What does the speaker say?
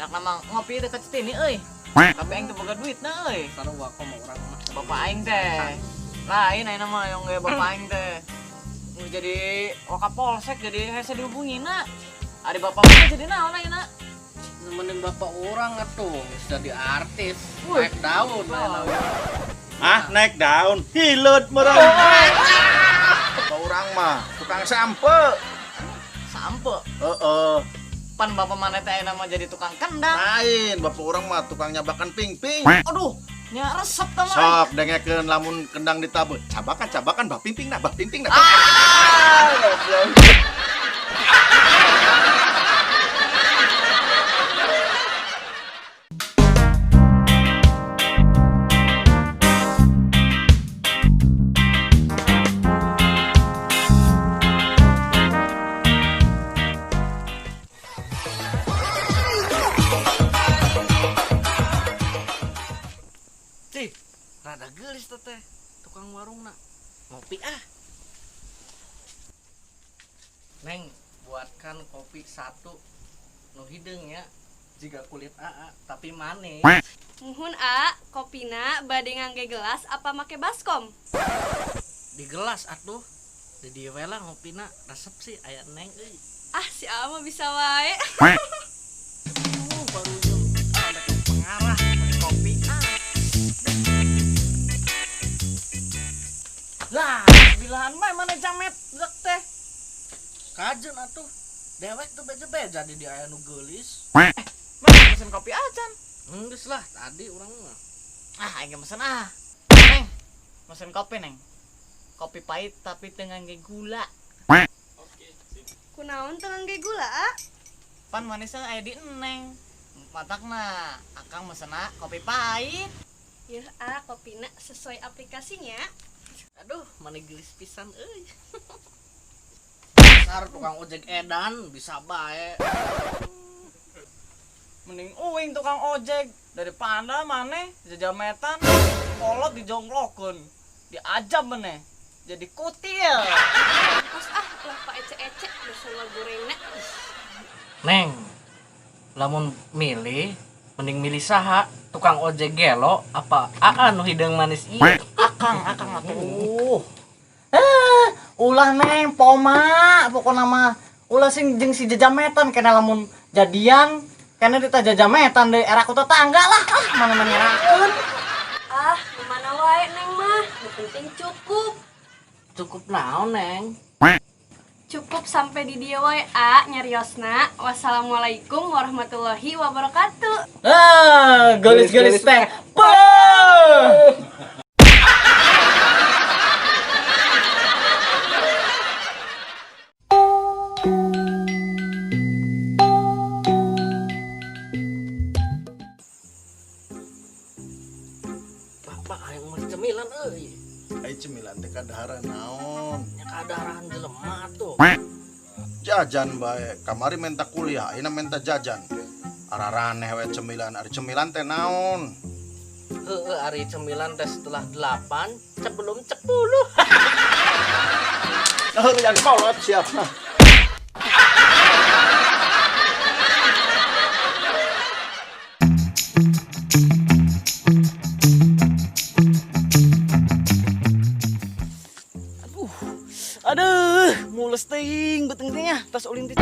Enak nama ngopi dekat sini euy. Tapi aing teu boga duit na euy. Sarua komo urang mah. Bapak aing teh. Lain aing mah yang gaya bapak aing teh. Mau jadi wakapolsek jadi hese dihubungina. Ari bapak mah jadi naon ayeuna? Nemenin bapak orang atuh, jadi artis, Wih. naik daun ayeuna. Ah, naik daun, hileut meureun. Bapak urang mah tukang sampe. Sampe. Heeh. Pan bapak mana teh ayeuna mah jadi tukang kendang. Lain, bapak urang mah tukang nyabakan ping-ping. Aduh, nya resep tah mah. Sok dengekeun lamun kendang ditabeuh. Cabakan-cabakan bah ping-ping nah, bah ping-ping nah. Ah, goblok. Cih, rada geulis teh tukang warungna. Ngopi ah. Neng, buatkan kopi satu nu hideung ya. Jika kulit AA tapi manis. Muhun A, kopina bade ngangge gelas apa make baskom? Di gelas atuh. Di dieu we lah ngopina, resep sih aya Neng euy. Ah, si A mah bisa wae. Baru jeung ada pengarah beli kopi ah. Lah, bilahan mah mana jamet dek teh. Kajen atuh. Dewek tuh beja-beja di dia aya nu geulis. Mah mesen kopi acan. Geus lah tadi urang mah. Ah, aing mesen ah. Neng, mesen kopi neng. Kopi pahit tapi teu ngangge gula. Kunaon teu ngangge gula, A? Pan manisnya aya di neng. Matakna, akang mesenna kopi pahit. Yeuh A, kopina sesuai aplikasinya. Aduh, mana geulis pisan euy. Dasar tukang ojek edan bisa bae. Mending uing tukang ojek daripada maneh jajametan kolot dijongklokeun. Diajab meneh jadi kutil. Tos ah, ulah pa ece-ece dasar mah gorengna. Ih. Neng, lamun milih mending milih saha, tukang ojek gelo apa AA nu hideung manis ieu? Akang, akang atuh. Ulah neng poma pokona mah ulah sing jeung si jajametan kena lamun jadian kena dita jajametan deui era ku tetangga lah. Ah, mana menyerahkeun. Ah, nu mana wae neng mah, nu penting cukup. Cukup naon, Neng? Cukup sampai di dieu wae A nyariosna. Wassalamualaikum warahmatullahi wabarakatuh. Ah, geulis-geulis teh. Peuh. Pak, hayang meuli cemilan euy. Ai cemilan teh kadaharan naon? Nya kadaharan jelema tuh. Jajan bae, kamari menta kuliah, ayeuna menta jajan. Araraneh we cemilan, ari cemilan teh naon? Heeh, ari cemilan teh setelah 8 sebelum 10. Nah, jangan kolot siap. Aduh, mules teuing beuteung teh nya, tos ulin teh.